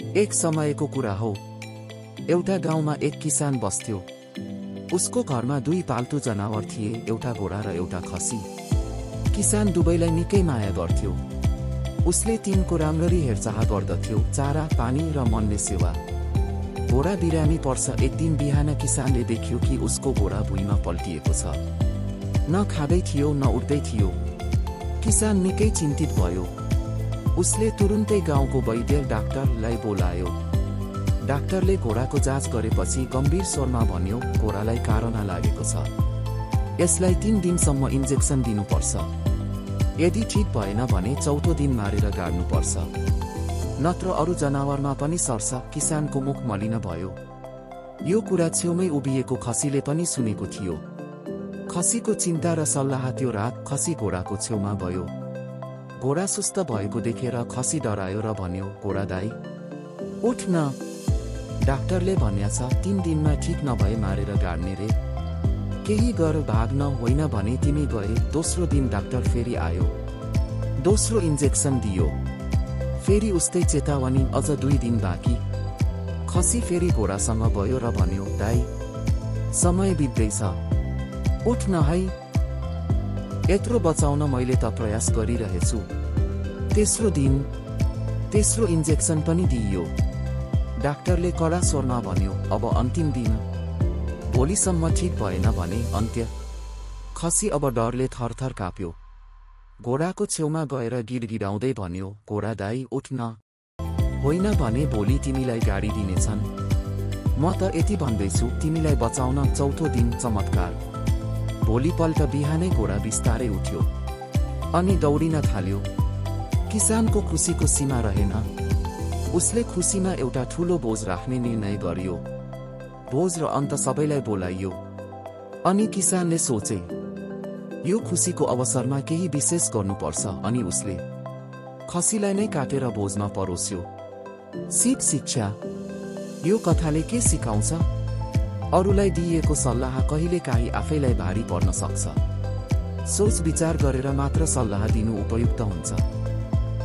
एक समयको कुरा हो। एउटा गाउँमा एक किसान बस्थ्यो। उसको घरमा दुई पाल्तु जनावर थिए, एउटा घोडा र एउटा खसी। किसान दुवैलाई निकै माया गर्थ्यो। उसले तिनको राम्ररी हेरचाह गर्दथ्यो, चारा, पानी र मनले सेवा। घोडा बिरामी पर्छ। एक दिन बिहान किसानले देख्यो कि उसको घोडा भुइँमा पल्टिएको छ। न खाँदै थियो न उठ्दै थियो। किसान निकै चिन्तित भयो। उसले तुरुन्तै गाउँको वैद्य डाक्टरलाई बोलायो। डाक्टरले घोडाको जाँच गरेपछि गम्भीर स्वरमा भन्यो, घोडालाई कारणा लागेको छ। यसलाई 3 दिनसम्म इन्जेक्सन दिनुपर्छ। यदि ठिक भएन भने चौथो दिन मारेर गाड्नुपर्छ, नत्र अरू जनावरमा पनि सर्छ। किसानको मुख मलिन भयो। यो कुरा छेउमै उभिएको खसीले पनि सुनेको थियो। खसीको चिन्ता र सल्लाह त्यो रात खसी घोडाको छेउमा भयो। घोडा सुस्त भएको देखेर खसी डरायो र भन्यो, घोडा दाइ उठ न, डाक्टरले भन्या छ 3 दिनमा ठिक नभए मारेर गाड्ने रे। केही गर, भाग्न, होइन भने तिमी गए। दोस्रो दिन डाक्टर फेरि आयो। दोस्रो इन्जेक्सन दियो। फेरि उस्तै चेतावनी, अझ 2 दिन बाँकी। खसी फेरि घोडासँग गयो र भन्यो, दाइ समय बित्दैछ, उठ न है। यत्रो बचाउन मैले त प्रयास गरिरहेछु। तेस्रो दिन तेस्रो इन्जेक्सन पनि दिइयो। डाक्टरले कडा स्वरमा भन्यो, अब अन्तिम दिन, भोलिसम्म ठिक भएन भने अन्त्य। खसी अब डरले थरथर काप्यो। घोडाको छेउमा गएर गिडगिडाउँदै भन्यो, घोडा दाइ उठ न, होइन भने भोलि तिमीलाई गाडी दिनेछन्। म त यति भन्दैछु, तिमीलाई बचाउन चौथो दिन चमत्कार। भोलिपल्ट बिहानै घोडा बिस्तारै उठ्यो अनि दौडिन थाल्यो। किसानको खुसीको सीमा रहेन। उसले खुसीमा एउटा ठूलो बोझ राख्ने निर्णय गर्यो। भोज र अन्त सबैलाई बोलाइयो। अनि किसानले सोचे, यो खुसीको अवसरमा केही विशेष गर्नुपर्छ। अनि उसले खसीलाई नै काटेर भोजमा परोस्यो। सिप शिक्षा। यो कथाले के सिकाउँछ? अरूलाई दिइएको सल्लाह कहिलेकाहीँ आफैलाई भारी पर्न सक्छ। सोच विचार गरेर मात्र सल्लाह दिनु उपयुक्त हुन्छ।